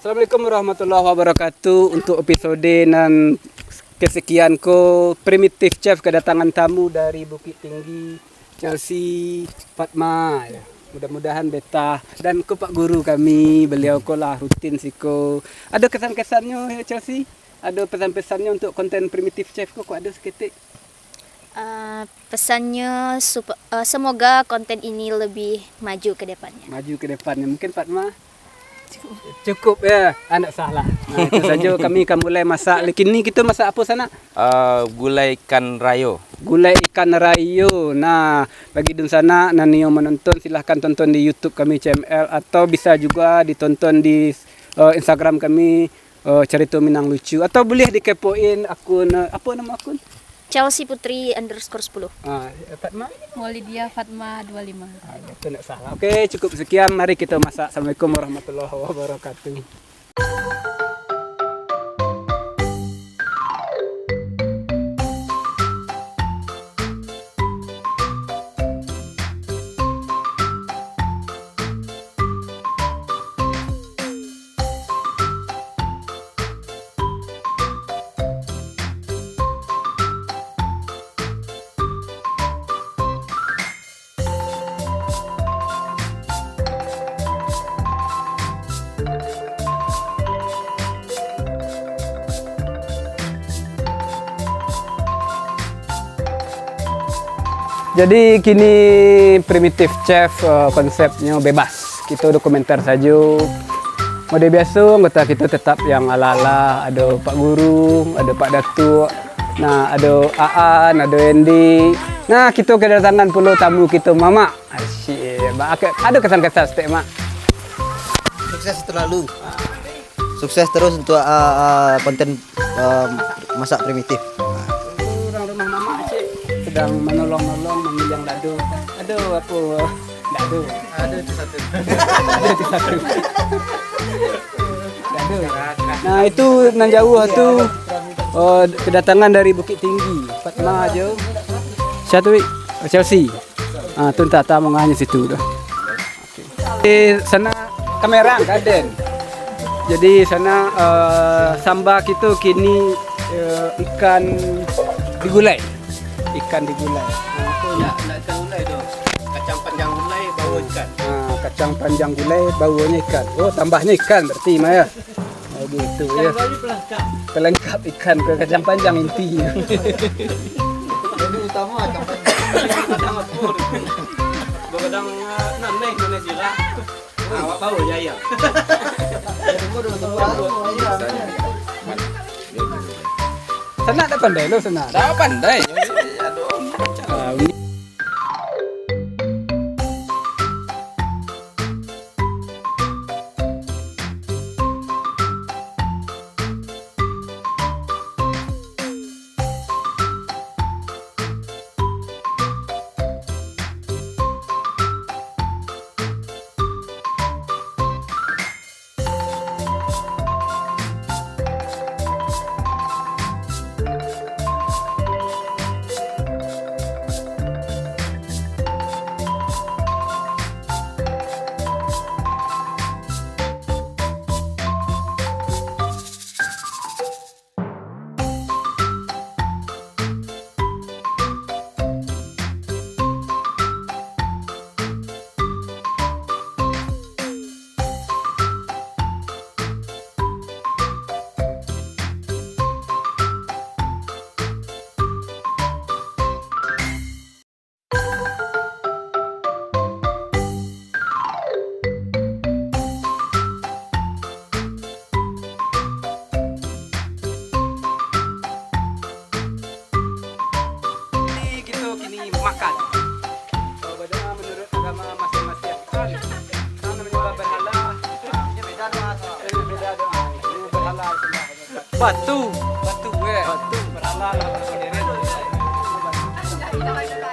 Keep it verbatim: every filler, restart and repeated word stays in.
Assalamualaikum warahmatullahi wabarakatuh. Untuk episode nan kesekian ko, Primitive Chef kedatangan tamu dari Bukittinggi, Chelsea Fatma, ya. Mudah-mudahan betah. Dan ko Pak Guru kami, beliau ko lah rutin siko. Ado kesan-kesannyo, ya, Chelsea? Ado pesan-pesannyo untuk konten Primitive Chef ko, ko ado saketek? Ah, pesannyo sup-, ah, semoga konten ini lebih maju ke depannya. Maju ke depannya. Mungkin Fatma? Cukup. Cukup, ya. Ah, ndak salah. Nah, itu sajo, kami ka mulai masak. Kini kito masak apo, sanak? Ah, gulai ikan rayo. Gulai ikan rayo. Nah, bagi dunsanak nan nio manonton, silahkan tonton di YouTube kami, C M L, atau bisa juga ditonton di, eh, Instagram kami, eh, Carito Minang Lucu, atau buliah dikepoin akun, eh, apo namo akun? Chelsea Putri underscore sepuluh. Ah, Fatma? Maulidia Fatma dua lima. Ah, itu ndak salah. Oke, cukup sekian. Mari kita masak. Assalamualaikum warahmatullahi wabarakatuh. Jadi kini Primitive Chef, eh, konsepnyo bebas. Kito dokumenter sajo. Model biaso, anggota kito tetap yang ala-ala, ado Pak Guru, ado Pak Datuk, nah, ado Aan, ado Endi. Nah, kito kedatangan pulo tamu kito, Mamak. Asyik, Mak. Ado kesan-kesan saketek, Mak? Sukses selalu. Sukses terus untuk, ah, ah, konten, ah, masak primitif. Itu urang rumah Mamak, cik. Sedang manolong-nolong, manggiliang dado. Aduh, apo? Dado. Aduh, itu satu. Aduh, itu satu. Dado. Nah, itu nan jauah tu, oh, kedatangan dari Bukittinggi. Fatma ajo. Sia tu, Wik? Chelsea. Ah, tu entah, tak mau nganya situ dah. Eh, sanak kamera angkat den. Jadi sanak, eh, samba kito kini, eh, ikan digulai. Ikan digulai. Nah, tu nak, nak ikan gulai tu. Kacang panjang gulai, bawa ikan. Ah, kacang panjang gulai, bawanya ikan. Oh, tambahnya ikan berarti, Mak, ya? Oh, gitu, ya. Pelengkap ikan ke kacang panjang inti. Jadi utama kacang panjang. Kadang, eh, naneh, naneh sirah. Ah, awak bawa je ayam. Sanak tak pandai lo, sanak. Tak pandai. Ah, ini. Jadi, kito kini makan. Kalau bagaimana menurut agama masing-masing? Kan, kan menyembah berhala. Ah, ini beda tu, Mas. Ini beda tu, ah. Ini berhala sembah. Batu, batu, eh. Batu. Berhala, batu modern.